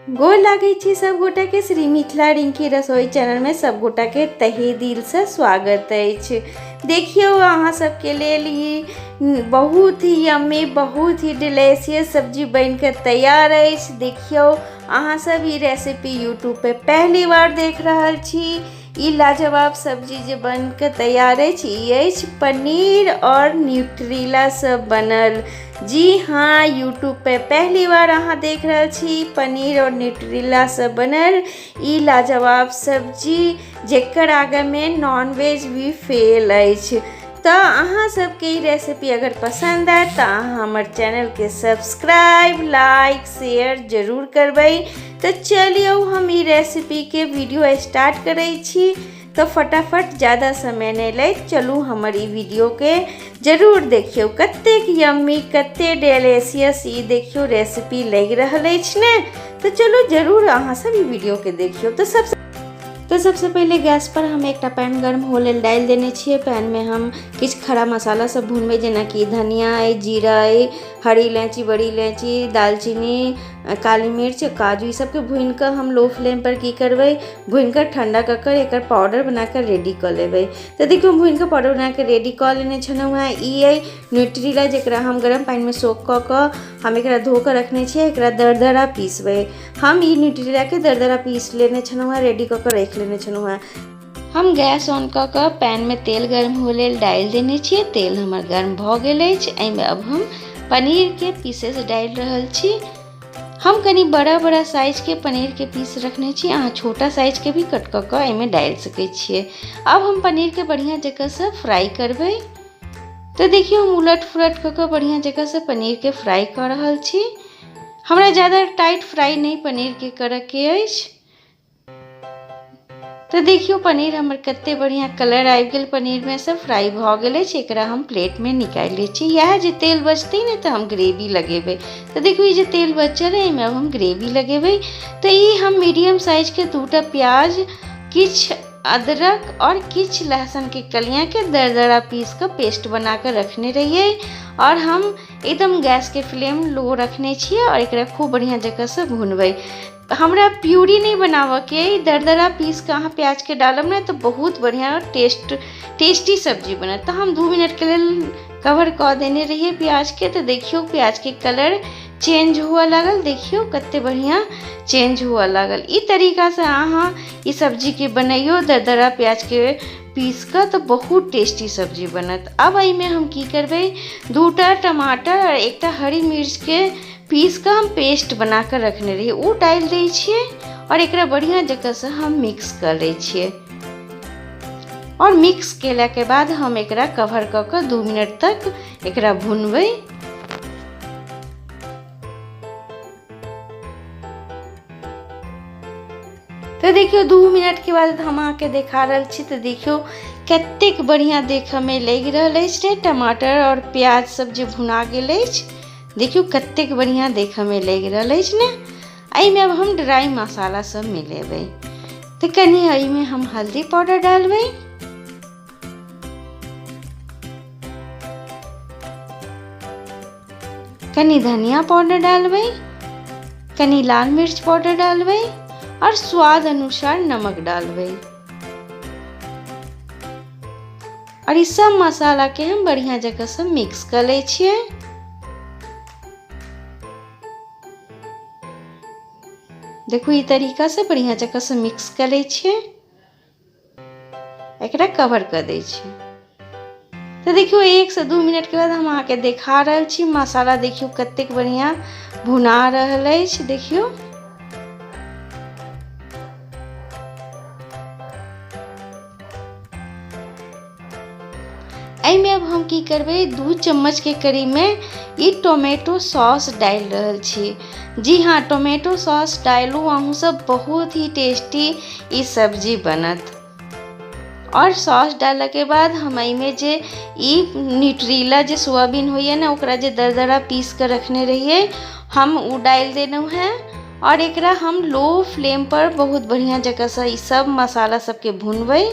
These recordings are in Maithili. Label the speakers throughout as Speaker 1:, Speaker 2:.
Speaker 1: गोर लागै छी सब गोटाके। श्री मिथिला रिंकी रसोई चैनलमे सब गोटाके तहे दिलसँ स्वागत अछि। देखियौ, अहाँ सबके लेल ई बहुत ही यम्मी, बहुत ही डिलीशियस सब्जी बनिके तैयार अछि। देखियौ, अहाँ सब ई रेसिपी यूट्यूब पे पहली बार देख रहल छी। ई लाजवाब सब्जी जे बनिके तैयार अछि, ई अछि पनीर और न्यूट्रीला से बनल। जी हाँ, यूट्यूब पे पहली बार अहाँ देख रहल छी पनीर और न्यूट्रीला से बनल ई लाजवाब सब्जी, जेकर आगेमे नॉनवेज भी फेल अछि। तऽ अहाँ सबके ई रेसिपी अगर पसन्द आयत तऽ अहाँ हमर चैनलके सब्सक्राइब, लाइक, शेयर जरूर करबै। तऽ चलियौ, हम ई रेसिपीके वीडियो स्टार्ट करै छी। तऽ फटाफट, ज़्यादा समय नहि लैत, चलू हमर ई वीडियोके जरूर देखियौ। कतेक यम्मी, कतेक डेलिशियस ई देखियौ रेसिपी लागि रहल अछि ने। तऽ चलू, जरूर अहाँ सब ई वीडियोके देखियौ। तऽ सबसँ पहिले गैस पर हम एकटा पैन गर्म हो लेल डालि देने छियै। पैनमे हम किछु खड़ा मसाला सब भुनबै, जेनाकि धनिया अइ, जीरा अइ, हरी इलायची, बड़ी इलायची, दालचीनी, काली मिर्च, काजू। ई सबके भुनि कऽ हम लो फ्लेम पर की करबै, भुनि कऽ ठण्डा कऽ कऽ एकर पाउडर बना कऽ रेडी कऽ लेबै। तऽ देखियौ, भुनि कऽ पाउडर बना कऽ रेडी कऽ लेने छलहुँ हेँ। ई अइ न्यूट्रीला, जकरा हम गरम पानिमे सोख कऽ कऽ हम एकरा धो कऽ रखने छियै। एकरा दरदरा पीसबै हम। ई न्यूट्रीलाके दरदरा पीस लेने छलहुँ हेँ, रेडी कऽ कऽ राखि लेने छलहुँ हेँ। हम गैस ऑन कऽ कऽ पैनमे तेल गर्म होइ लेल डालि देने छियै। तेल हमर गर्म भऽ गेल अछि। एहिमे अब हम पनीरके पीसेस डालि रहल छी। हम कनि बड़ा बड़ा साइजके पनीरके पीस रखने छी, अहाँ छोटा साइजके भी कट कऽ कऽ एहिमे डालि सकै छियै। अब हम पनीरके बढ़िआँ जकाँसँ फ्राइ करबै। तऽ देखियौ, हम उलट पुलट कऽ कऽ बढ़िआँ जकाँसँ पनीरके फ्राइ कऽ रहल छी। हमरा ज़्यादा टाइट फ्राइ नहि पनीरके करऽके अछि। तऽ देखियौ, पनीर हमर कते बढ़िआँ कलर आबि गेल पनीरमे से, फ्राइ भऽ गेल अछि। एकरा हम प्लेटमे निकालि लै छी। इएह जे तेल बचतै ने, तऽ हम ग्रेवी लगेबै। तऽ देखियौ, ई जे तेल बचल है, एहिमे अब हम ग्रेवी लगेबै। तऽ ई हम मीडियम साइजके दूटा प्याज, किछु अदरक और किछु लहसुनके कलियाके दरदरा पीस कऽ पेस्ट बना कऽ रखने रहियै। और हम एकदम गैसके फ्लेम लो रखने छियै और एकरा खूब बढ़िआँ जकाँसँ भुनबै। हमरा प्यूरी नहि बनाबऽके अइ। दरदरा पीस कऽ अहाँ प्याजके डालब ने, तऽ बहुत बढ़िआँ टेस्टी सब्जी बनत। तऽ हम 2 मिनटके लेल कवर कऽ देने रहियै प्याजके। तऽ देखियौ, प्याजके कलर चेंज हुअ लागल। देखियौ, कते बढ़िआँ चेंज हुअ लागल। ई तरीकासँ अहाँ ई सब्जीके बनैयौ, दरदरा प्याजके पीस कऽ, तऽ बहुत टेस्टी सब्जी बनत। आब एहिमे हम की करबै, दूटा टमाटर आओर एकटा हरी मिर्चके पीस कऽ हम पेस्ट बना कऽ रखने रहियै, ओ डालि दै छियै आओर एकरा बढ़िआँ जकाँसँ हम मिक्स कऽ लै छियै। आओर मिक्स केलाके बाद हम एकरा कवर कऽ कऽ 2 मिनट तक एकरा भुनबै। तऽ देखियौ, 2 मिनटके बाद हम अहाँके देखा रहल छी। तऽ देखियौ, कतेक बढ़िआँ देखयमे लागि रहल अछि ने। टमाटर आओर प्याज सब जे भुना गेल अछि, देखियौ, कतेक बढ़िआँ देखयमे लागि रहल अछि ने। एहिमे अब हम ड्राइ मसाला सब मिलेबै। तऽ कनि एहिमे हम हल्दी पाउडर डालबै, कनि धनिया पाउडर डालबै, कनि लाल मिर्च पाउडर डालबै आओर स्वाद अनुसार नमक डालबै। आओर ई सब मसालाके हम बढ़िआँ जकाँसँ मिक्स कऽ लै छियै। देखू, ई तरीकासँ बढ़िआँ जकाँसँ मिक्स कऽ लै छियै, एकरा कवर कऽ दै छियै। तऽ देखियौ, 1 से 2 मिनटके बाद हम अहाँके देखा रहल छी। मसाला देखियौ, कतेक बढ़िआँ भुना रहल अछि। देखियौ, एहिमे अब हम की करबै, 2 चम्मचके करीबमे ई टोमेटो सॉस डालि रहल छी। जी हाँ, टोमेटो सॉस डालू अहूँ सब, बहुत ही टेस्टी ई सब्जी बनत। आओर सॉस डालऽके बाद हम एहिमे जे ई न्यूट्रीला जे सोयाबीन होइए ने, ओकरा जे दरदरा पीस कऽ रखने रहियै हम, ओ डालि देलहुँ हेँ। आओर एकरा हम लो फ्लेम पर बहुत बढ़िआँ जकाँसँ ई सब मसाला सबके भुनबै।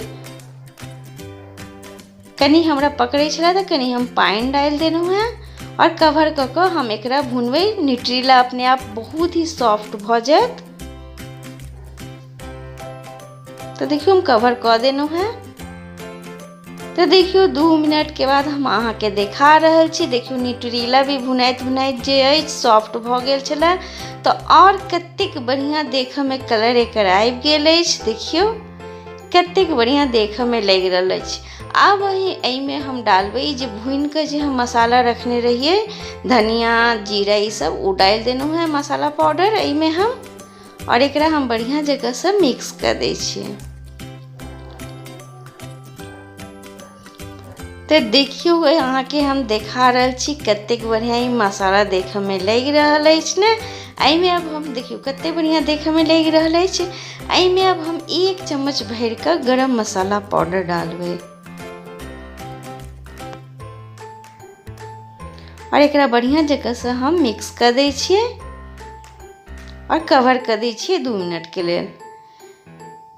Speaker 1: कनि हमरा पकड़ै छलै, तऽ कनि हम पानि डालि देलहुँ हेँ आओर कवर कऽ कऽ हम एकरा भुनबै। न्यूट्रीला अपने आप बहुत ही सॉफ्ट भऽ जायत। तऽ देखियौ हम कवर कऽ देलहुँ हेँ। तऽ देखियौ 2 मिनटके बाद हम अहाँके देखा रहल छी। देखियौ न्यूट्रेला भी भुनाइत भुनाइत जे अछि सॉफ्ट भऽ गेल छलै। तऽ आओर कतेक बढ़िआँ देखऽमे कलर एकर आबि गेल अछि। देखियौ कतेक बढ़िआँ देखऽमे लागि रहल अछि। आब एहिमे हम डालबै जे भुनिकऽ जे हम मसाला रखने रहियै, धनिया जीरा ई सब, ओ डालि देलहुँ हेँ मसाला पाउडर एहिमे हम। आओर एकरा हम बढ़िआँ जकाँसँ मिक्स कऽ दै छियै। तऽ देखियौ अहाँके हम देखा रहल छी कतेक बढ़िआँ ई मसाला देखऽमे लागि रहल अछि ने। एहिमे आब हम देखियौ कतेक बढ़िआँ देखऽमे लागि रहल अछि। एहिमे आब हम 1 चम्मच भरिकऽ गरम मसाला पाउडर डालबै आओर एकरा बढ़िआँ जकाँसँ हम मिक्स कऽ दै छियै आओर कवर कऽ दै छियै 2 मिनटके लेल।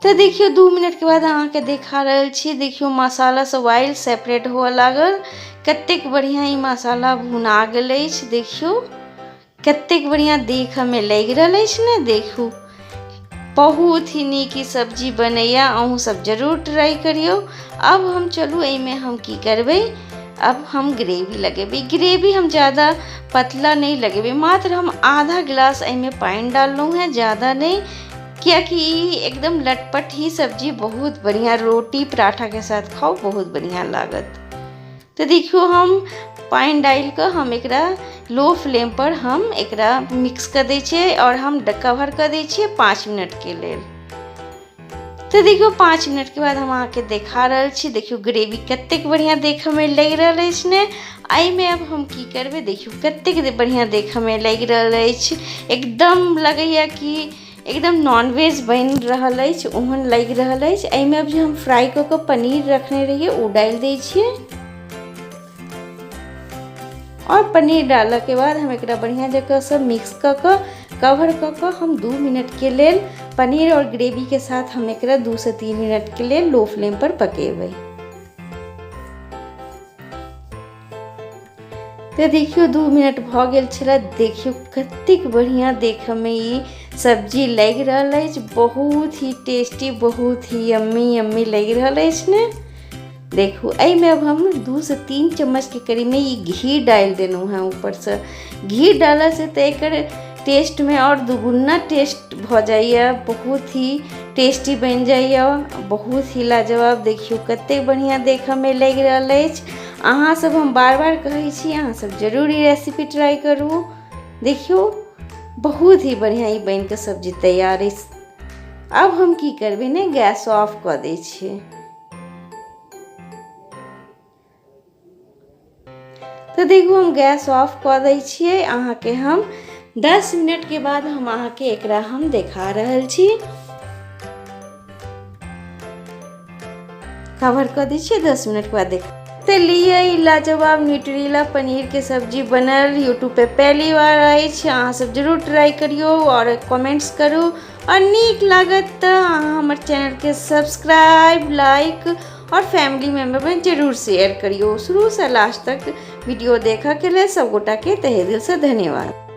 Speaker 1: तऽ देखियौ 2 मिनटके बाद अहाँके देखा रहल छी। देखियौ मसाला सब ऑयल सेपरेट हुअ लागल। कतेक बढ़िआँ ई मसाला भुना गेल अछि। देखियौ कतेक बढ़िआँ देखऽमे लागि रहल अछि ने। देखू बहुत ही नीक ई सब्जी बनैया, अहूँ सब जरूर ट्राई करियौ। अब हम चलू एहिमे हम की करबै, अब हम ग्रेवी लगेबै। ग्रेवी हम ज़्यादा पतला नहीं लगेबै, मात्र हम आधा गिलास एहिमे पानि डाललहुँ हेँ, ज़्यादा नहीं, कियाकि ई एकदम लटपट ही सब्जी बहुत बढ़िआँ रोटी पराठा के साथ खाउ, बहुत बढ़िआँ लागत। तऽ देखियौ हम पानि डालिकऽ हम एकरा लो फ्लेम पर हम एकरा मिक्स कऽ दै छियै आओर हम कवर कऽ दै छियै 5 मिनटके लेल। तऽ देखियौ 5 मिनटके बाद हम अहाँके देखा रहल छी। देखियौ ग्रेवी कतेक बढ़िआँ देखऽमे लागि रहल अछि ने। एहिमे अब हम की करबै, देखियौ कतेक बढ़िआँ देखऽमे लागि रहल अछि। एकदम लगैया कि एकदम नॉनवेज बनि रहल अछि, ओहन लागि रहल अछि। एहिमे अब जे हम फ्राई कऽ कऽ पनीर रखने रहियै ओ डालि दै छियै और पनीर डालऽके बाद हम एकरा बढ़िआँ जकाँसँ मिक्स कऽ कऽ कवर कऽ कऽ हम 2 मिनटके लेल पनीर और ग्रेवीके साथ हम एकरा 2 से 3 मिनटके लेल लो फ्लेम पर पकेबै। तऽ देखियौ 2 मिनट भऽ गेल छलै। देखियौ कतेक बढ़िआँ देखऽमे ई सब्जी लागि रहल अछि, बहुत ही टेस्टी, बहुत ही यम्मी यम्मी लागि रहल अछि ने। देखू एहिमे अब हम 2 से 3 चम्मचके करीबमे ई घी डालि देलहुँ हेँ ऊपरसँ। घी डालऽसँ तऽ एकर टेस्टमे आओर दुगुना टेस्ट भऽ जाइए, बहुत ही टेस्टी बनि जाइए, बहुत ही लाजवाब। देखियौ कतेक बढ़िआँ देखऽमे लागि रहल अछि। अहाँ सब हम बार बार कहै छी, अहाँ सब जरूर ई रेसिपी ट्राई करू। देखियौ बहुत ही बढ़िआँ ई बनिकऽ सब्जी तैयार अछि। आब हम की करबै ने, गैस ऑफ कऽ दै छियै। तऽ देखू हम गैस ऑफ कऽ दै छियै। अहाँके हम 10 मिनटके बाद हम अहाँके एकरा हम देखा रहल छी। कवर कऽ दै छियै, 10 मिनटके बाद देख। तऽ लिअ ई लाजवाब न्यूट्रेला पनीरके सब्जी बनल यूट्यूब पे पहली बार अछि। अहाँ सब जरूर ट्राई करियौ और कमेंट्स करू और नीक लागत तऽ अहाँ हमर चैनलके सब्सक्राइब, लाइक और फैमिली मेम्बर में जरूर शेयर करियौ। शुरूसँ लास्ट तक वीडियो देखऽके लेल सब गोटाके तहे दिलसँ धन्यवाद।